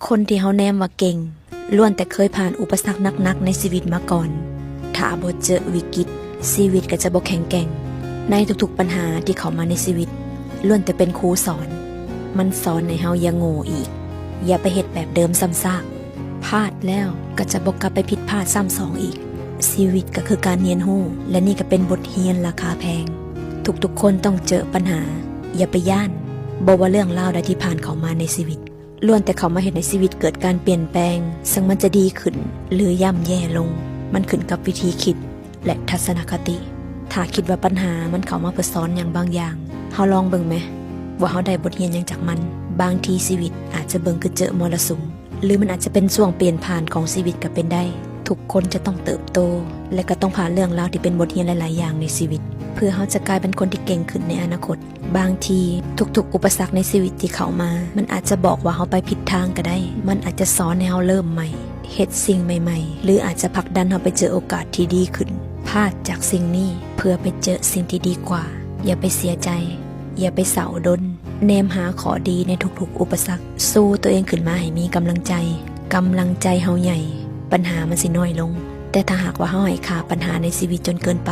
ຄົນທີ່ເຮົາແນມວ່າເກັ່ງ ລ້ວນແຕ່ເຄີຍຜ່ານອຸປະສັກໜັກໆໃນຊີວິດມາກ່ອນ. ຖ້າບໍ່ເຈີວິກິດ, ຊີວິດກໍຈະບໍ່ແຂງແກ່ງ. ໃນທຸກໆປັນຫາທີ່ເຂົ້າມາໃນຊີວິດ ລ້ວນແຕ່ເປັນຄູສອນ. ມັນສອນໃຫ້ເຮົາຢ່າໂງ່ອີກ, ຢ່າໄປເຮັດແບບເດີມຊ້ຳຊາກ. ພາດແລ້ວກໍຈະບໍ່ກັບໄປຜິດພາດຊ້ຳສອງອີກ. ຊີວິດກໍຄືການຮຽນຮູ້ ແລະ ນີ້ກໍເປັນບົດຮຽນລາຄາແພງ. ທຸກໆຄົນຕ້ອງເຈີປັນຫາ, ຢ່າໄປຢ້ານ. ບໍ່ວ່າເລື່ອງລາວໃດທີ່ຜ່ານເຂົ້າມາໃນຊີວິດ ລ້ວນແຕ່ເຂົ້າມາເຮັດໃຫ້ຊີວິດເກີດການປ່ຽນແປງ, ເຊິ່ງມັນຈະດີຂຶ້ນ ຫຼື ຍ່ຳແຍ່ລົງ, ມັນຂຶ້ນກັບວິທີຄິດ ແລະ ທັດສະນະຄະຕິ. ຖ້າຄິດວ່າບັນຫາມັນເຂົ້າມາເພື່ອສອນຫຍັງບາງຢ່າງ, ເຮົາລອງເບິ່ງແມ ວ່າເຮົາໄດ້ບົດຮຽນຫຍັງຈາກມັນ. ບາງທີຊີວິດອາດຈະເບິ່ງຄືເຈີມໍລະສຸມ, ຫຼື ມັນອາດຈະເປັນຊ່ວງປ່ຽນຜ່ານຂອງຊີວິດກໍເປັນໄດ້. ທຸກຄົນຈະຕ້ອງເຕີບໂຕ ແລະ ກໍຕ້ອງຜ່ານເລື່ອງລາວທີ່ເປັນບົດຮຽນຫຼາຍໆຢ່າງໃນຊີວິດ ເພື່ອເຮົາຈະກາຍເປັນຄົນທີ່ເກັ່ງຂຶ້ນໃນອະນາຄົດ. ບາງທີທຸກໆອຸປະສັກໃນຊີວິດທີ່ເຂົ້າມາ ມັນອາດຈະບອກວ່າເຮົາໄປຜິດທາງກໍໄດ້. ມັນອາດຈະສອນໃຫ້ເຮົາເລີ່ມໃໝ່, ເຮັດສິ່ງໃໝ່ໆ ຫຼື ອາດຈະຜັກດັນເຮົາໄປເຈີໂອກາດທີ່ດີຂຶ້ນ. ພາດຈາກສິ່ງນີ້ເພື່ອໄປເຈີສິ່ງທີ່ດີກວ່າ. ຢ່າໄປເສຍໃຈ, ຢ່າໄປເສົ້າດົນ. ແນມຫາຂໍ້ດີໃນທຸກໆອຸປະສັກ. ສູ້ຕົວເອງຂຶ້ນມາໃຫ້ມີກຳລັງໃຈ. ກຳລັງໃຈເຮົາໃຫຍ່, ບັນຫາມັນຊິນ້ອຍລົງ. ແຕ່ຖ້າຫາກວ່າເຮົາໃຫ້ຄ່າບັນຫາໃນຊີວິດຈົນເກີນໄປ,